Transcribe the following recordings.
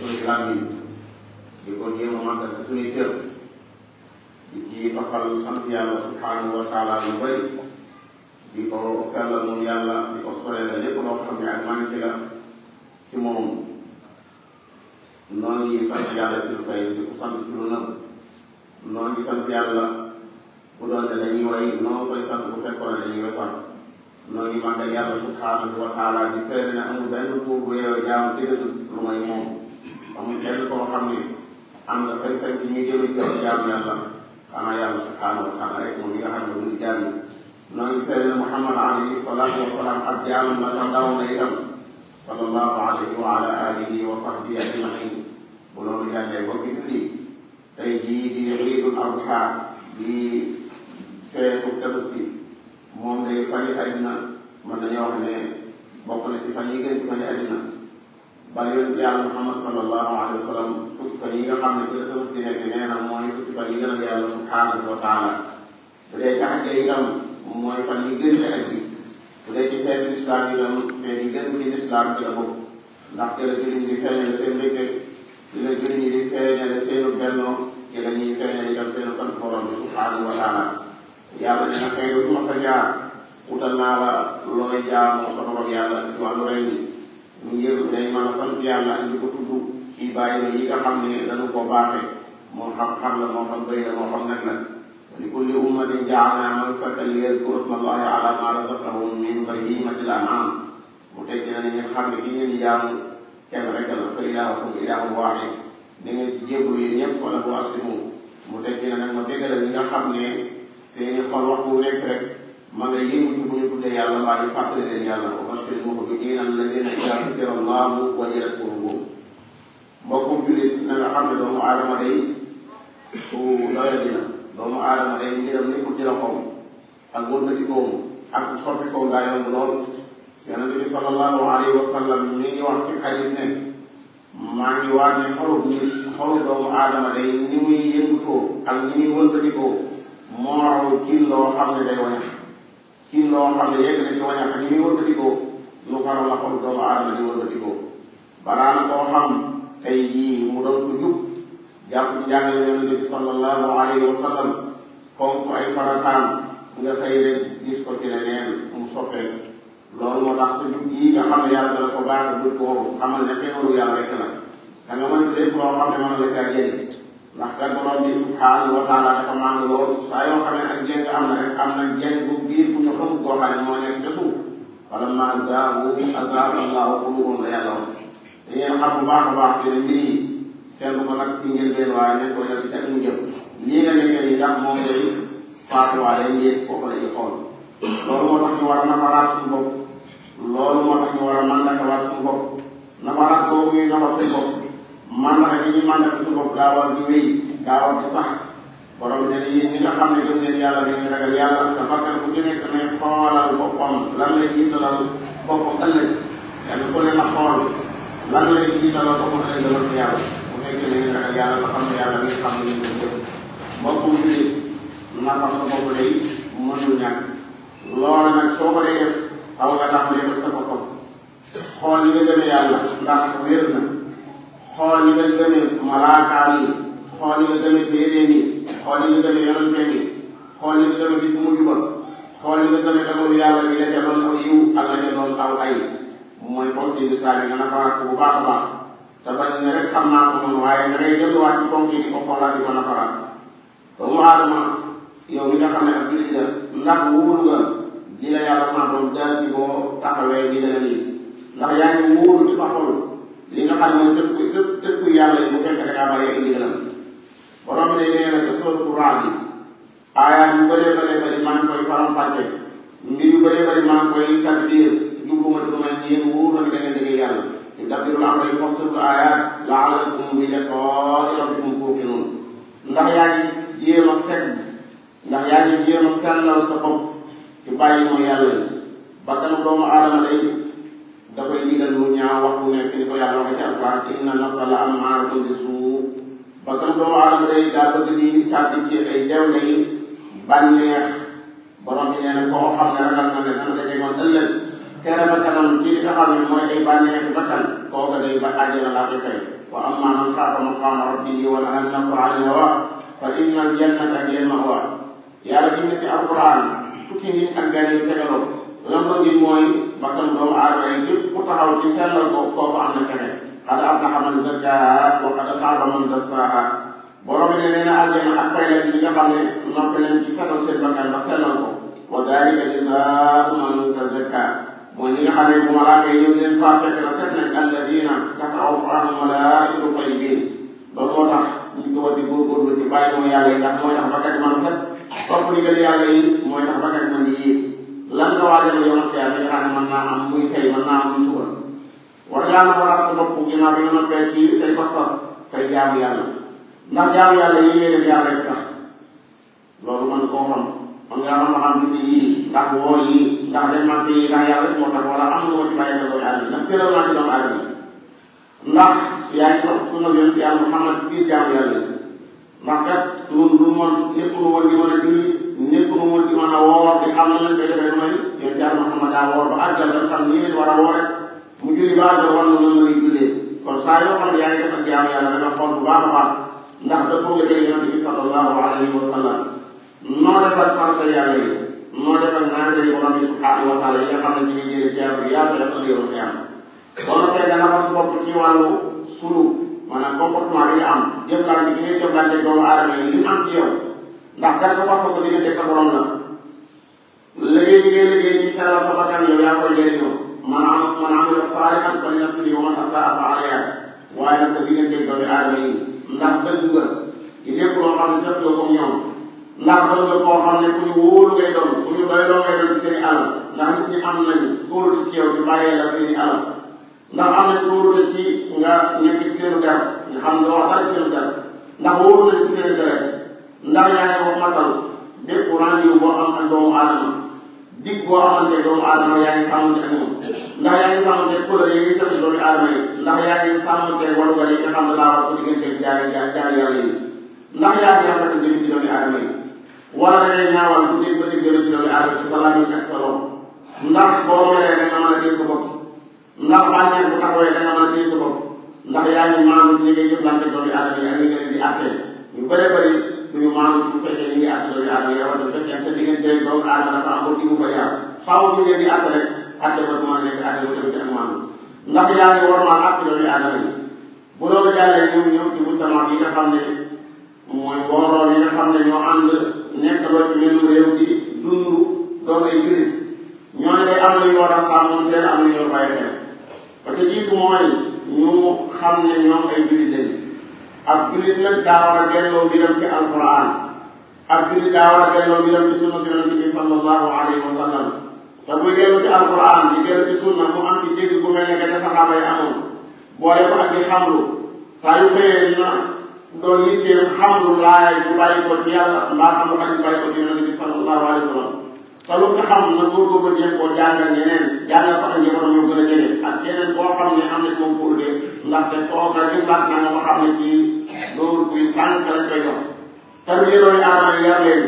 suñuy làmmiñ di ko jéem a màggal ci suñuy cër di ci toxal sant yàlla subhanahu wa taala lu bëri di ko sellal moom yàlla di ko soreel lépp loo xam ne ak manqué la ci moom noonu yi sant yàlla ci lu fay di ko sant ci lu nëb noonu yi sant yàlla bu doon ne dañuy way noonu koy sant bu fekkoon ne dañuy way sant noonu yi màggal yàlla subhanahu wa taala di seede ne amul benn buur bu yeewoo jaamu ci dëgg lu may moom amul kenn koo xam ne am nga say-say ci ñuy jëme ci jaamu yàlla xanaa yàlla subhanahu wa taala rek moom yi nga xam ne duñu jaam yi noonu seede ne Muhammad alayhi salaatu wa salaam ak jaamam la tax daw na itam sallallahu alayhi wa ala alihi wa sahbihi ajmain bu loolu yàllee bokki julli tey jii di Iidul Adha di feetu Tabaski moom day fani àddina mën nañoo wax ne bokk na ci fan yi gën ci fani àddina bal yonent yàlla Muhammad sallallahu alayhi wa sallam fukki fan yi nga xam ne ci la Tabaski nekk nee na mooy fukki fan yi gën a yàlla subhanahu wa taala bu dee ca ajja itam mooy fan yi gën ci aj bi bu dee ci feetu lislaam itam feet yi gën ci lislaam ci la bokk ndax ci la jullit ñi di feeñale seen mbégte ci la jullit ñi di feeñale seenu bennoo ci la ñuy feeñale itam seenu sant borom bi subhanahu wa taala yàlla ne na xëy du ma sa jaar wutal naa la looy jaamoo sa borom yàlla ci wàllu ren bi ngir day mën a sant yàlla ak di ko tudd ci bàyyi yi nga xam ne dañu koo baaxee moo xam xar la moo xam bëy la moo xam nag la li kulli ummatin ja'alnaa mansakan liyadkuru ismallahi ala ma razaqahum min bahimatil an'am mu tekki na ne ngeen xam ne ki ngeen di jaamu kenn rek la fa ilaahukum ilaahun waahid da ngeen ci jébbalu yéen ñëpp wala bu aslimu mu tekki na nag ma déggal ñi nga xam ne seeni xol waxtu wu nekk rek ma nga yëngu ci bu ñu tuddee yàlla mbaa ñu fàttali leen yàlla wa bashiril mu'miniina allaziina izaa zukira Allahu wajilat quluubuhum mbokkum jullit na nga xam ne doomu aadama day su doya dina doomu aadama day mbiram nekkul ci loxoom ak wëlbatikoom ak soppikoom daa yomb lool yonent bi sallallahu alayhi wa sallam mi ngi wax ci xadis ne maa ngi waat ne xolu doomu aadama day ni muy yëngutoo ak ni muy wëlbatikoo moo raw ci loo xam ne day wañax ci loo xam ne yegg na ci wañax ni muy wëlbatikoo lu faral la xolu doomu aadama di wëlbatikoo balaa na koo xam tey jii mu doon ko jub jàpp ci njàngale yonent bi sallallahu alayhi wa sallam fonk ay farataam nga xëy rek gis ko ci leneen mu soppeeku loolu moo tax sa jub yi nga xam ne yàlla dana ko baax bul ko xamal ne xéewalu yàlla rek la da nga mën lépp loo xam ne mën la caa jëlee ndax kat borom bi subhanahu wa taala dafa màng loolu saa yoo xam ne ak jeng am na rek am na jeng bu biir bu ñu xamut koo xam ne moo nekk ca suuf wala ma zaagu azaaga allahu quluubahum la yàlla wax da ngeen xam bu baax a baax te ne mbir yi kenn ko nag ci njëlbeen waaye nekk ko nekk ci ak mu jëm lii nga nekkee nii ndax moom day faatuwaale ngeen foofu la ñu xool loolu moo tax ñu war a nafaraat suñu bopp loolu moo tax ñu war a mandakawaat suñu bopp nafaraat boobu ñuy nafar suñu bopp mandaka gi ñuy mandaka suñu bopp daa war di wéy daa war di sax borom ne yéen ñi nga xam ne gëm ngeen yàlla ngeen ragal yàlla te bakkan bu ci nekk nay xoolal boppam lan lay jiitalal boppam ëllëg kenn ku ne na xool lan lay jiitalal boppam ëllëg la ko yàlla bu fekkee ne ngeen ragal yàlla nga xam ne yàlla ngeen xam ne ñu ko jëm mbokkum jullit nafar sa bopp day mënul ñàkk loolu nag soo ko dee def xaw nga tàmbalee ko sa bopp xool li nga gëmee yàlla ndax wér na xool li nga gëmee malaakaam yi xool li nga gëmee téeréem yi xool li nga gëmee yonanteem yi xool li nga gëmee bis mujj ba xool li nga gëmee dagalu yàlla bi la ca doon aw yiw ak la ca doon aw ay mooy ponk yi lislaam yi nga nafaraat ko bu baax a baax te bañ ne rek xam naa ko moom waaye da ngay delluwaat ci ponk yi di ko xoolaat di ko nafaraat doomu aadama yow mi nga xam ne ak jullit nga ndax wóolu nga di la yàlla sama doom jaar ci boo taxawee di la nii ndax yaa ngi wóolu ci sa xol li nga xam ne tëkku yàlla yi bu fekk da ngaa bàyyi indi la borom bi nee na ca suratul Ra'd bi aayaat yu bëree bëri maa ngi koy faram-fàcce mbir yu bëree bëri maa ngi koy takdir jublu ma du may yéen wóolu na ngeen dëgg yàlla yudabbirul amra yufassilu aayaat la'allakum bi liqaa'i rabbikum tuuqinuun ndax yaa ngi jéem a segg ndax yaa ngi jéem a sellal sa bopp ci bàyyi mooy yàlla yi bakkanu doomu aadama day da koy digal lu ñaaw waxtu nekk ni ko yàlla waxee ci alquran inna nafsa la ammaaratun bisu bakkanu doomu aadama day daa bëgg di tàbbi ci ay dewle yi bànneex borom bi nee na koo xam ne ragal na ne dana daje moom ëllëg tere ba kanam ci li nga xam ne mooy ay bànneexi bakkan kooka day ba àjjana laa koy fay wa amma man xaafa maqaama rabbihi wa nahaa nafsa ani hawa fa inna al jannata hiya al ma'wa yàlla gis nga ci alquran fukki nit ak benn yu tegaloo lam bëgg mooy bakkan doomu aadama yi yëpp ku taxaw ci sellal ko kooku am na texe qad aflaha man zakkaaha wa qad xaaba man dassaaha borom bi ne nee na aljana ak pay la ci ñi nga xam ne noppi nañ ci setal seen bakkan ba sellal ko wa dalika jazaa'u man tazakka mooy ñi nga xam ne bu malaaka yi ñëw leen faa fekk la set nañ alladina tatawaffaahum malaa'ikatu tayyibin loolu moo tax ñu ko war di góorgóorlu ci bàyyi mooy yàlla yi ndax mooy tax bakkan mën a set topp ndigal yàlla yi mooy tax bakkan mën di yéeg lan nga waajal yomal xiyaam yi nga xam ne mën naa am muy tey mën naa am muy suba war ngaa nafaraat sa bopp ginnaaw bi nga noppee ci say pas-pas say jaamu yàlla ndax jaamu yàlla yi ngay def yàlla rek tax loolu man koo xam man ngaa mën a xam julli yii ndax woo yii ndax dañ mag yi ndax yàlla rek moo tax wala am lu ma ci bàyyi doomu aadama ndax tëral naa ci doomu aadama ndax yaa ngi topp sunna yonent yàlla Muhammad biir jaamu yàlla yi ndax kat ñun du mën ñëpp nu woon di mën a julli ñëpp nu woon di mën a woor di xam na lañ koy defee may yonent yàlla Muhammad daa woor ba àggal dañ xam nii lañ war a woore mu julli ba àggal war na noonu lay jullee kon saa yoo xam ne yaa ngi def ak jaamu yàlla na nga xool bu baax a baax ndax dëppoo nga tey yonent bi sallallahu alayhi wa sallam noo defal farata yàlla yi noo defal naafila yi borom bi subhanahu wa taala yi nga xam ne ci ngi jëlee jaamu bi yaatu ak yoonu xiyam boo noppee dana fas bopp ci wàllu sunu maanaam comportement bi nga am jëflante bi ngay jëflante doomu aadama yi li am ci yow ndax kat sa wax ko sa diggante sa borom la liggéey bi ngay liggéey ci sellal sa bakkan yow yaa koy jëriñoo man amila saalihan fa li nafsihi wa man asaa fa alayha waaye nag sa diggante doomu aadama yi ndax dëgg nga lépp loo xam ne seet nga comme ñoom ndax doon nga koo xam ne ku ñu wóolu ngay doon ku ñu doy loo ngay doon ci seen i alal ndax nit ñi am nañ kóolute ci yow di bàyyee la seen i alal ndax am nañ kóolute ci nga nekk ci seenu der nga xam ne wax dara ci seenu der ndax wóolu nañ ci seen deret ndax yaa ngi wax matal bépp rendez-vous boo am ak doomu aadama dig boo amante doomu aadama yaa ngi sàmmante ak moom ndax yaa ngi sàmmante kóolute yi ngi seet doomu aadama yi ndax yaa ngi sàmmante warugar yi nga xam ne laa war sa diggante jaari yàlla yi ndax yaa ngi rafetal jëm ci doomu aadama yi wala da ngay ñaawal bu dégg ba dégg jëm ci doomu aadama yi sa làmmiñ ak sa loxo ndax boo meree da nga mën a téye sa bopp ndax bànneex bu taxawee da nga mën a téye sa bopp ndax yaa ngi maandu ci li ngay jëflante doomu aadama yi ak li nga leen di àttee ñu bëree bëri duñu maandu bu fekkee ñu ngi àtte doomu aadama yi rawatina bu fekkee sa diggante doomu aadama dafa am ba digu fa yaar faaw bu ngeen di àtte rek àtte ba du mën a nekk àtte ba tamit ak maandu ndax yaa ngi warmaal àtte doomu aadama yi bu loolu jàllee ñëw ci mujtama yi nga xam ne mooy mbooloo yi nga xam ne ñoo ànd nekk loo ci menn réew di dund doon ay jullit ñoo ne day am na ñu war a sàmmanteel am na ñu war a bàyyi xel parce que jiitu mooy ñu xam ne ñoom ay jullit lañ ab jullit nag daa war a delloo mbiram ci alquran ab jullit daa war a delloo mbiram ci sunna yonent bi sallallahu alayhi wa sallam te buy dellu ci alquran di dellu ci sunna mu am ci dégg bu mel ne que saxaaba yi amoon boole ko ak di xamlu saa yu xëyee dina doon yitteel xamlu laay bu bàyyi ko ci yàlla mbaa xam lu xadis bàyyi ko ci yonent bi sallallahu alayhi wa sallam te lu nga xam na góorgóorlu jéem koo jàngal ñeneen jàngal ko ak njabootam ñoo gën a jege ak yeneen koo xam ne am na ci moom pour de ndaxte kooka jëflaat na nga xam ne ci loolu kuy sànq lañ koy jox tarbiya doomu aadama yi yar leen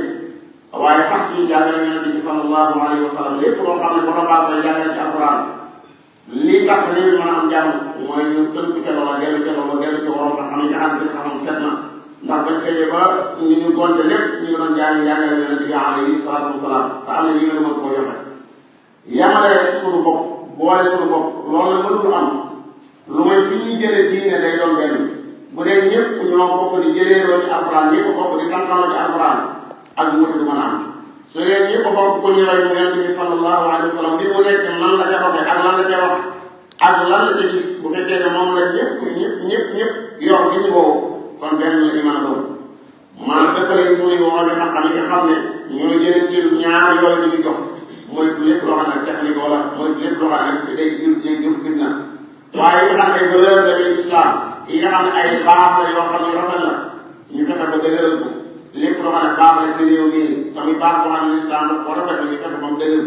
waaye sax ci jàngal yonent bi sallallahu alayhi wa sallam lépp loo xam ne borom baa koy jàngal ci alquran lii tax réew mi mën a am jàmm mooy ñu tënk ca loola dellu ca loola dellu ci waroon xam ne nga xam seen xam-xam set na ndax bañ xëyee ba ñu gonte lépp ñu ngi doon jàngale yonent bi alayhi salaatu wasalaam te am na yi nga mën koo joxe yamale suñu bopp boole suñu bopp loolu la mënul am lu may fi ñuy jëlee diine day doon benn bu dee ñëpp ñoo bokk di jëleeloo ci alxuraan ñëpp bokk di tàntaloo ci alxuraan ak wuute du mën a am su dee ñëpp bokk ko ñu roy mu yonent bi sallallahu alayhi wa sallam li mu nekk nan la ca doxee ak lan la ca wax ak lan la ca gis bu fekkee ne moom la ñëpp yor gi ñu boobu kon benn la ñu mën a doon maanaam dëppale suñuy woo xam-xam yi nga xam ne ñooy jëlee ci ñaar yooyu di ñu jox mooy lépp loo xam ne technique wala mooy lépp loo xam ne day jur fitna waaye yi nga xam ne ay valeur la ñuy islam yi nga xam ne ay baax la yoo xam ne rafet la ñu fexe ba dëgëral ko lépp loo xam ne baax la ci réew mi tamit baax boo xam ne islam daf ko rafet la ñu fexe ba mu dëgër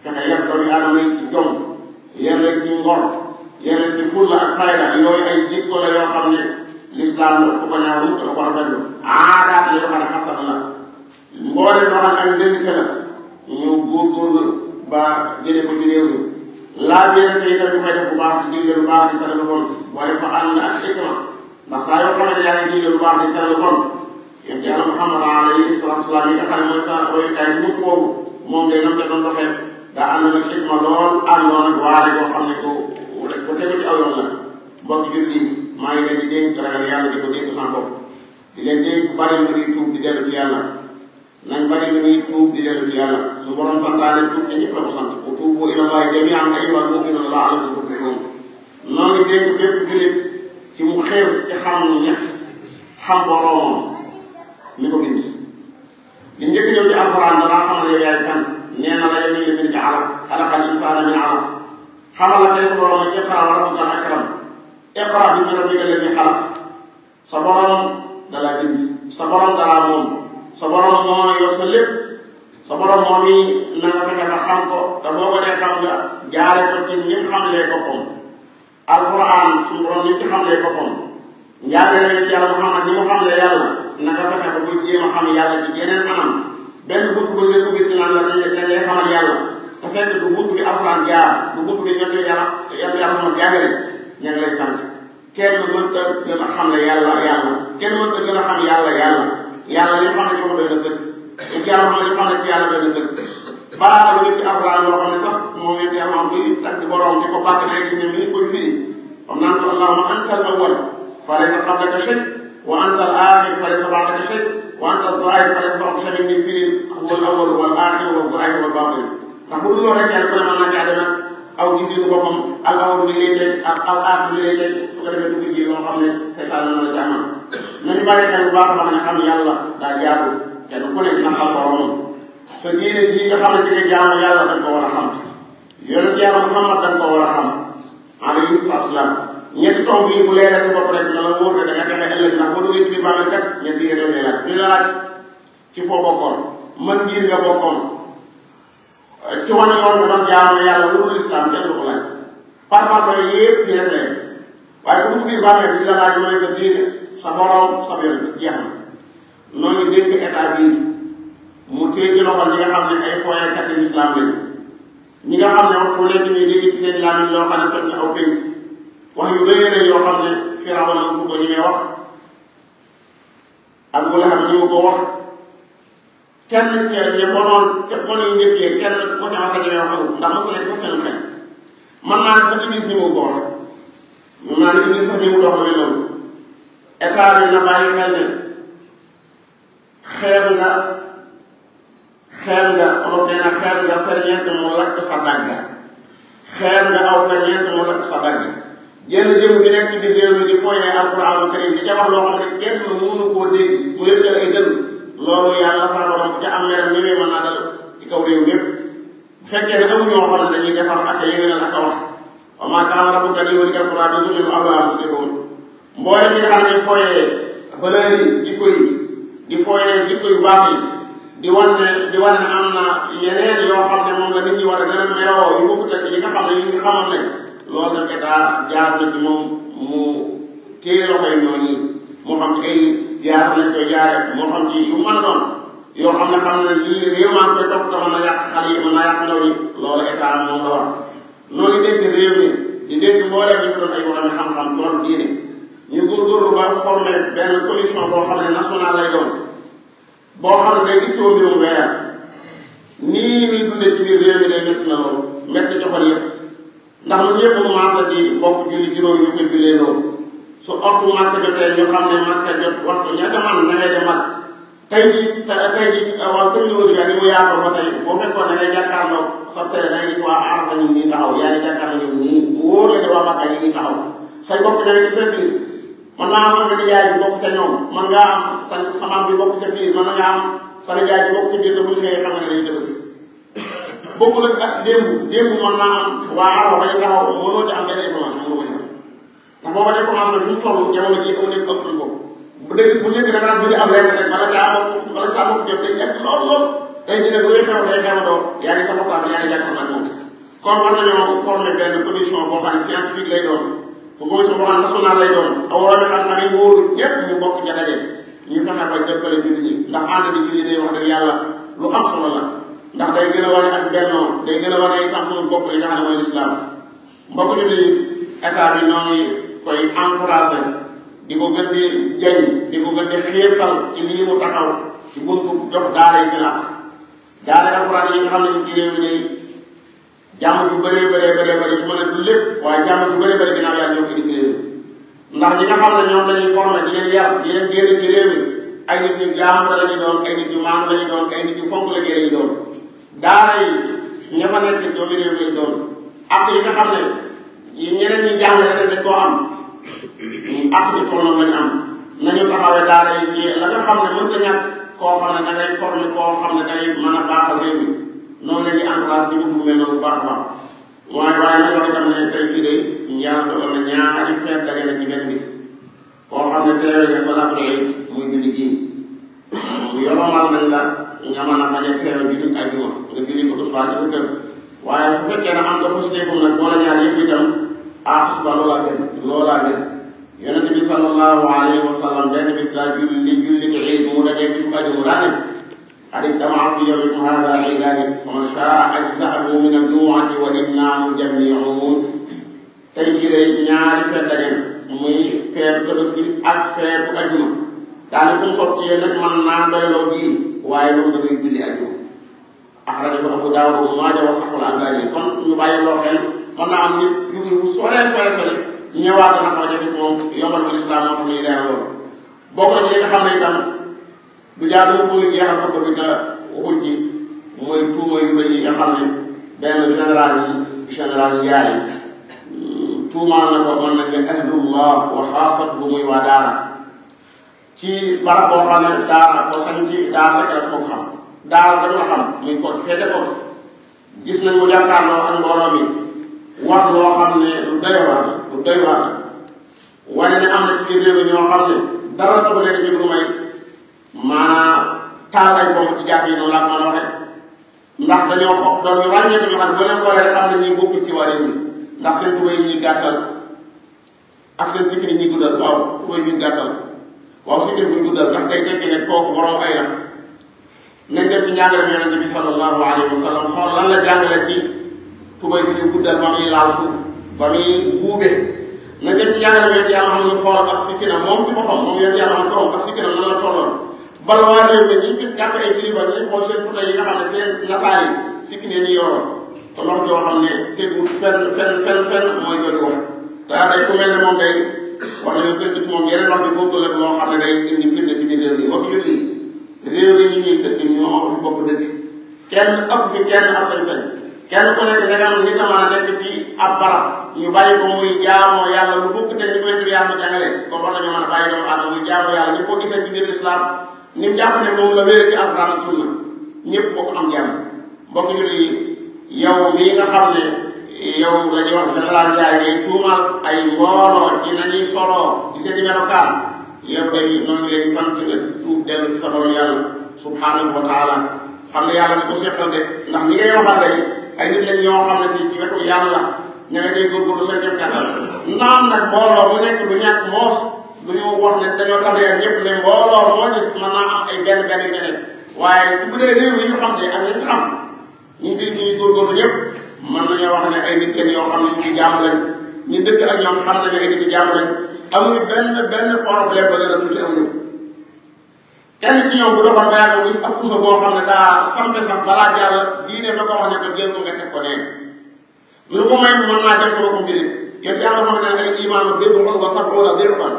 fexe yar doomu aadama yi ci jom yar leen ci ngor yar leen ci fulla ak fayda yooyu ay jikko la yoo xam ne l'islam la ko ñaaw mu ko rafetlu aadaat la yoo xam ne xasan la mboolem loo xam ne ay ndëngte la ñu góorgóorlu ba jëlee ko ci réew mi laa biirante itam ñu koy def bu baax di digle lu baax di tere lu bon boole ko ànd ak xikma ndax saa yoo xamante yaa ngi digle lu baax di tere lu bon yéen yàlla Muhammad alayhi salaatu salaam yi nga xam ne mooy sa royukaay bu mukk boobu moom day nam te doon doxee daa ànd nag xikma lool àndoon ak waare boo xam ne ko tegu ci aw yoon la mbokk jullit yi maa ngi leen di dénk ragal yàlla di ko dénk sama bopp di leen dénk bari lu ñuy tuub di dellu ci yàlla nañ bari lu ñuy tuub di dellu ci yàlla su borom santaane tuub te ñëpp la ko sant wa tuubu ilallahi jamii'an ayyuhal mu'minuuna la'allakum tuflihuun noonu dénk bépp jullit ci mu xew ci xam ñett xam boroomam li ko bind li njëkk ñëw ci alxuraan danaa xamal yow yaay kan nee na la yow ñu ngi bind ci alaq xalaqal insaana min alaq xamal la tey sa borom mooy iqra wa rabbukal akram iqra bismi rabbika allazii xalaq sa borom dalaa bind sa borom dalaa moom sa borom moo yor sa lépp sa borom moom yi na nga fexe ba xam ko te boo ko dee xam nga jaare ko ci ñi xamlee boppam alquran suñu borom ñi ci xamlee boppam njàngale leen ci yàlla Muhammad ñi mu xamlee yàlla na nga fexe ba bul jéem a xam yàlla ci yeneen anam benn bunt ba nga dugg ci naan la dañ lay xamal yàlla te fekk du bunt bi alquran jaar du bunt bi ñoom yàlla ma jàngale ña ngi lay sant kenn mënta gën a xamle yàlla kenn mënta gën a xam yàlla li xam ne ci moom doy na sëkk ci yàlla xam ne li xam ne ci yàlla doy na sëkk balaa lu ci alquran loo xam ne sax moom it yàlla am buy tagg borom di ko bàkk na gis ne mi ngi koy firi xam naan ko allahumma anta al awwal fa laysa qablaka shay wa anta al axir fa laysa ba'daka shay wa anta al zahir fa laysa fawqaka shay ni firi huwa al awwal wal axir wal zahir wal batin ndax bu dul loolu rek yàlla ko ne mën naa caa demee aw gisinu boppam al awwal li lay teg ak al axir li lay teg su ko defee dugg ji loo xam ne seytaan na la jàmmal nañu bàyyi xel bu baax a baax ne xam yàlla daa jaadu kenn ku nekk na xam boromam sa diine ji nga xam ne ci nga jaamu yàlla da nga ko war a xam yonent yàlla Muhammad da nga ko war a xam alayhi salaatu salaam ñetti tomb yi bu leeree sa bopp rek na la wóor ne da nga texe ëllëg ndax boo duggee ci biir bàmmeel kat ñetti yi dañ lay laaj di la laaj ci foo bokkoon mën ngir nga bokkoon ci wan yoon nga doon jaamu yàlla lu dul islam kenn du ko laaj par doy yëpp fii rek leen waaye bu dugg biir bàmmeel di la laaj mooy sa diine sa borom sa yoon jeex na noonu dénk état bii mu téye ci loxo ñi nga xam ne ay foyekat yi islam lañ ñi nga xam ne waxtu nekk ñuy dégg ci seen làmmiñ loo xam ne toj na aw pénc wax yu rëy rëy yoo xam ne Firawna fu ko ñemee wax ak bu la xam ñi mu ko wax kenn ñe bonoon ca bon yi ñëppee kenn ko ca masa ñemee wax amul ndax mos nekk fa seen xel man naa ne sax Iblis ñi mu ko wax mun naa ne Iblis sax ñi mu dox la mel noonu état bi na bàyyi xel ne xeeb nga olof nee na xeeb nga ferñeent mu lakk sa dagg xeeb nga aw ferñeent mu lakk sa dagg jenn jëm bi nekk ci biir réew mi di fooyee alquran karim di ca wax loo xam ne kenn mënu koo dégg mu yëgal ay dënn loolu yàlla sa borom bu ca am meram ñëwee mën naa dal ci kaw réew mépp bu fekkee ne amu ñoo xam ne dañuy defar ak yéwénal ak a wax wa maa kaana rabbuka liyuhlikal quraa bi zulmin wa ahluhaa muslimuun mboolem ñi nga xam ne ñuy fooyee valeur yi jikko yi di fooyee jikko yu baax yi di wan ne am na yeneen yoo xam ne moom la nit ñi war a gën a meroo yu bokkut ak yi nga xam ne yi nga xamoon nañ loolu nag état jaar na ci moom mu téye loxoy ñooñu moo xam ci ay jaar lañ koy jaare moo xam ci yu mën a doon yoo xam ne lii réew maa koy topp te mën na yàq xale yi mën na yàq ndaw yi loolu état moom la war noonu dégg réew mi di dégg mbooleem ñu ko doon ay borom xam-xam ci wàllu diine ñu góorgóorlu ba formé benn commission boo xam ne national lay doon boo xam ne day ittoo mbirum weer nii muy dundee ci biir réew mi day métti na loolu métti joxal yëpp ndax ñun ñëpp mu maasa di bokk julli juróom ñu koy jullee loolu su waxtu màkk jotee ñu xam ne màkk jot waxtu ña ca man na ngay dem màkk tey jii waa technologie ni mu yaatoo ba tey boo fekkoon da ngay jàkkaarloo sa télé da ngay gis waa Arafa ñu nii taxaw yaa ngi jàkkaarloo ñoom nii mu wóor la ne waa Makka ñu nii taxaw say bokk ña ci sa biir man naa am nga nijaay bi bokk ca ñoom man ngaa am sa maam bi bokk ca biir man nga am sa nijaay bi bokk ca biir te bu ñu xëyee xam ne dañuy dëbësi bokkul ak démb mën naa am waa Arafa ba ñu taxaw mënoo ci am benn information mënoo ko ñëw ndax booba information fi mu toll jamono jii amu nekk ëpp ko bu dégg bu njëkk da nga daan bëgg am lekk rek bala caa bokk jot day egg lool tey jii nag luy xew day xewandoo yaa ngi sa boppam yaa ngi jàkkoon ak moom kon war nañoo former benn commission boo xam ne scientifique lay doon bu commission boo xam ne national lay doon awoon xam-xam yi wóoru ñëpp ñu bokk ca daje ñu fexe ba jëppale julli ñi ndax ànd di julli day wax dëgg yàlla lu am solo la ndax day gën a wane ak bennoo day gën a wane itam suñu bopp li nga xam ne mooy lislaam mbokk julli état bi noo ngi koy encouragé di ko gën di jañ di ko gën di xiirtal ci lii mu taxaw ci buntu jox daara yi seen ak daara alxuraan yi nga xam ne ci réew mi day jàmm ju bëree su ma ne du lépp waaye jàmm ju bëree ginnaaw yàlla ñoo ko indi ci réew mi ndax ñi nga xam ne ñoom lañuy formé di leen yar di leen génne ci réew mi ay nit ñu jàmbur la ñu doon ay nit ñu maandu la ñu doon ay nit ñu fonk la ñu doon daara yi ña fa nekk doomi réew mi lañ doon ak yi nga xam ne ñeneen ñi jàng leneen dañ koo am ak ci toolam lañ am nañu taxawee daara yi la nga xam ne mënta ñàkk koo xam ne da ngay formé koo xam ne day mën a baaxal réew mi noonu leen di encouragé di mu mel noonu bu baax a baax waaye nag loolu itam ne tey jii de yàlla dogal na ñaari feet daje na ci benn bis koo xam ne teewee nga salaatul iid muy julli gii yolomal nañ la nga mën a bañ a teewe bi julli ajjuma nga julli ko tisbaar ci sa kër waaye su fekkee ne am nga postéefum nag boole ñaar yëpp itam tisbaar loolaa gën yonent bi sallallahu alayhi wa sallam benn bis daa julli ci iid mu dajee bisu ajjuma daa ne qad ijtama'a fi yawmikum haadha iidaani faman shaa'a ajza'ahu min al-jumu'ati wa innaa mujammi'uun tey jii de ñaari feet daje muy feetu tabaski ak feetu ajjuma daane kum soog ci yéen nag man naa doyloo bii waaye loolu dafay julli ajjuma axrajahu Abu Daawud wa Ibnu Maaja wa sahhahahu al-Albaani kon ñu bàyyi loo xel mën naa am nit yu sore ñëwaat na ko jafe moom yombal ko lislaam moo tax ñuy leeral loolu bokk na ci li nga xam ne itam du jaadu mu bëgg jeexal xutba bi te waxuñ ci mooy tuuma yu bëri yi nga xam ne benn général Njaay tuumaal na ko mën nañ ne ahlullah wa xaasatuhu muy waa daara ci barab boo xam ne daara boo sañ ci daara rek la ko xam daara dañu la xam muy ko feete ko gis nañ mu jàkkaarloo ak mbooloo mi wax loo xam ne lu doy waar wane ne am na ci biir réew mi ñoo xam ne dara taxu leen jóg lu may maanaam taal ay bomb ci jàpp yi noonu laa ko mën a waxee ndax dañoo xob doon ñu ràññee ñu xam ne boo leen xoolee rek xam ne ñi bokkul ci waa réew mi ndax seen tubéy yi ñuy gàttal ak seen sikki ni ñuy guddal waaw tubéy yi ñuy gàttal waaw sikki buñ guddal ndax day tekki ne kooku borom ay la nañ dem ci njàngale yonente bi sallallahu alayhi wa sallam xool lan la jàngale ci tubéy bi ñu guddal ba muy laal suuf ba muy buube nañ dem ci njàngale yonente yàlla xam ne ñu xool ak sikki na moom ci boppam moom yonente yàlla xam ne ak sikki na nan la tolloon bala waa réew mi ñi jàpp ay kilifa ñi xool seen photo yi nga xam ne seen nataal yi sikki ne ñu yoroon te wax joo xam ne tegul fenn mooy jooju wax daa day ku mel ne moom day wax nañu seen ci moom yeneen wax ji bokkul ak loo xam ne day indi firnde ci biir réew mi wax julli réew yi ñu ñuy dëkk ñoo am fi bopp dëkk kenn ëpp fi kenn ak sañ-sañ kenn ku nekk da nga am nit a mën a nekk ci ab barab ñu bàyyi ko muy jaamoo yàlla lu bokk te ñu koy tudd yàlla jàngale kon war nañoo mën a bàyyi doomu aadama muy jaamoo yàlla ñu ko gisee ci biir islam ni mu jàpp ne moom la wéere ci alquran ak sunna ñëpp boo ko am jàmm mbokk julli yow mii nga xam ne yow la ñuy wax général Ndiaye ngay tuumal ay mbooloo ci nañuy soloo ci seen i melokaan yow day noonu leen sant nga tuub dellu ci sa borom yàlla subhanahu wa taala xam ne yàlla di ko seqal de ndax ñi ngay waxal day ay nit lañ ñoo xam ne si ci wetu yàlla ña nga day góorgóorlu seen jëm kattan naam nag mbooloo mu nekk du ñàkk moos du ñu wax ne dañoo tabee ñëpp ne mbooloo moo gis mën naa am ay benn yu ñeneen waaye ci bu dee réew yi ñu xam de ak ñu xam ñu ngi suñuy góorgóorlu ñëpp mën nañoo wax ne ay nit lañ yoo xam ne ñu ci jàmm lañ ñu dëkk ak ñoom xam nañu ay nit ci jàmm lañ amuñu benn problème ba gën a tuuti amuñu kenn ci ñoom bu doxoon ba yàgg gis ab puso boo xam ne daa sampe sax balaa jàll diine da ko wax ne ko jël ko nga teg ko neen lu ko may mën naa dem sama ko mbirit yéen yàlla xam ne ay imaanu bid'un wa sab'una dir'an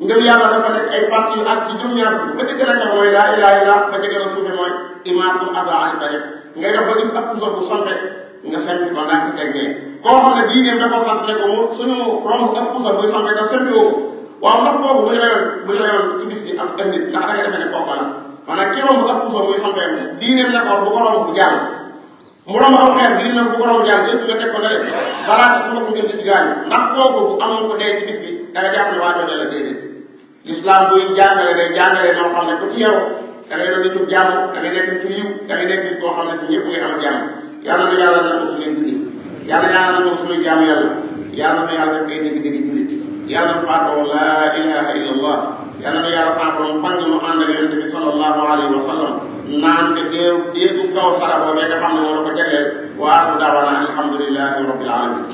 ngëm yàlla dafa nekk ay parti yu ak ci juróom-ñaar ba ci gën a tax mooy laa ilaaha illa ba ci gën a suufe mooy imaatul ada an tariq ngay def ba gis ab puso bu sampe nga sempi ko ndax teg nee koo xam ne diine da ko sant ne ko mu suñu romb ab puso buy sampe ka sempi woo waaw ndax kooku bu ñu rayoon ci bis bi am ëndit ndax da nga defee ne kooku la maanaam ki romb ab puso buy sampe diine ne ko bu ko romb bu jàll mu romb aw xeer diine ne bu ko romb jàll yëpp nga teg ko ne rek balaa sama ko ngeen di ci gaañu ndax kooku bu amoon ko dee ci bis bi da nga jàpp ne waa jooju la déedéet l'islam buy jàngale day jàngale noo xam ne ku ci yow da ngay doon nitu jàmm da ngay nekk nitu yiw da ngay nekk nit koo xam ne si ñëpp ngay am jàmm yàlla na yàlla na ko suñuy julli yàlla na ko suñuy jàmm yàlla na yàlla def ay dégg-dégg jullit yàlla na faatoo laa ilaha illa allah yàlla na yàlla sa borom pang mu ànd ak yonente bi sallallahu alayhi wa sallam naan te déegu kaw sara boobee nga xam ne moo la ko jagleel wa aaxiru daawaana alhamdulillahi rabbil alamin